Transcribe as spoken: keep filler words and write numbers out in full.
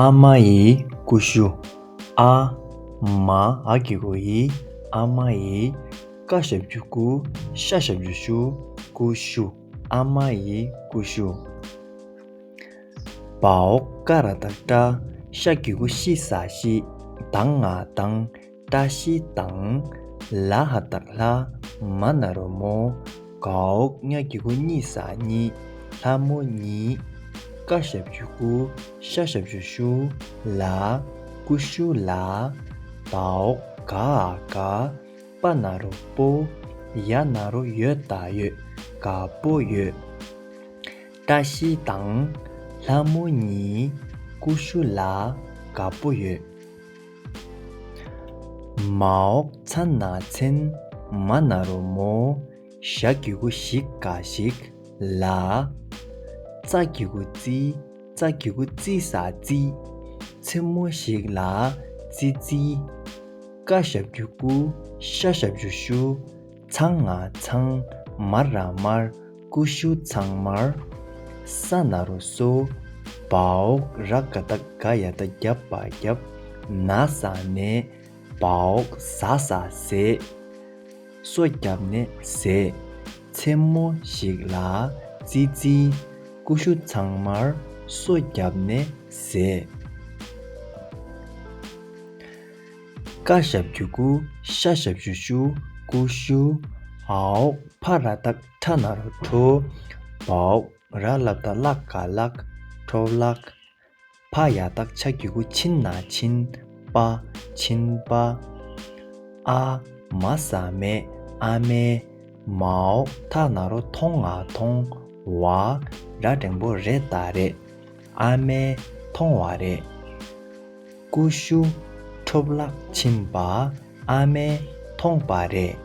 ཨ་མ་ཡི་ཀུ་ཤུ། ཨ། མ། འ་གི་གུ་ཡི། ཨ་མ་ཡི། ཀ་ཞབས་ཀྱུ་ཀུ། ཤ་ཞབས་ཀྱུ་ཤུ། ཀུ་ཤུ། ཨ་མ་ཡི་ཀུ་ཤུ། བ་འོག་ཀ་ར་བཏགས་ཀྲ། ཤ་གི་གུ་ཤི་ས་ཤིས། ད་ང་དང་། བཀྲ་ཤིས་དང་། ལ་ཧ་བཏགས་ལྷ། མ་ན་རོ་མོ། ག་འོག་ཉ་གི་གུ་གཉི་ས་གཉིས། ལྷ་མོ་གཉིས། ཀ་ཞབས་ཀྱུ་ཀུ། ཤ་ཞབས་ཀྱུ་ཤུ། ལ། ཀུ་ཤུ་ལ། ད་འོག་ག་འ་ག། པ་ན་རོ་པོ། ཡ་ན་རོ་ཡོ་ད་ཡོད། ག་པོ་ཡོད། བཀྲ་ཤིས་དང་། ལྷ་མོ་གཉིས། ཀུ་ཤུ་ལ། ག་པོ་ཡོད། མ་འོག་ཚ་ན་མཚན། མ་ན་རོ་མོ། ཞ་གི་གུ་ཞི་ག་ཞིག། ལ། ཙ་གི་གུ་ཙི། ཙ་གི་གུ་ཙི་ས་ཙི། མཚན་མོ་ཞིག་ལ་ཙི་ཙི། ཀ་ཞབས་ཀྱུ་ཀུ། ཤ་ཞབས་ཀྱུ་ཤུ། ཚ་ང་ཚང་། མ་ར་དམར། ཀུ་ཤུ་ཚང་མར། ས་ན་རོ་སོ། བ་འོག་ར་ག་བཏགས་རྒ་ཡ་བཏགས་རྒྱ་བ་རྒྱབ། ན་ས་ནས། བ་འོག་ཟ་ས་ཟས། སོ་བརྒྱབ་ནས་ཟས། མཚན་མོ་ཞིག་ལ་ཙི་ཙི། ཀུ་ཤུ་ཚང་མར་སོ་བརྒྱབ་ནས་ཟས། ཀ་ཞབས་ཀྱུ་ཀུ། ཤ་ཞབས་ཀྱུ་ཤུ། ཀུ་ཤུ། འ་འོག་ཕ་ར་བཏགས་ཕྲ་ན་རོ་ཕྲོ། བ་འོག་ར་ལ་བཏགས་རླ་ག་རླག། ཕྲོ་བརླག། ཕ་ཡ་བཏགས་ཆ་གི་གུ་ཕྱི་ན་ཕྱིན། པ། ཕྱིན་པ། ཨ། མ་ས་མས། ཨ་མས། མ་འོག་ཐ་ན་རོ་ཐོ་ང་ཐོང་། བ། ར་འགྲེང་བུ་རེ་ད་རེད། ཨ་མས་མཐོང་བ་རེད། ཀུ་ཤུ་འཕྲོ་བརླག་ཕྱིན་པ། ཨ་མས་མཐོང་པ་རེད།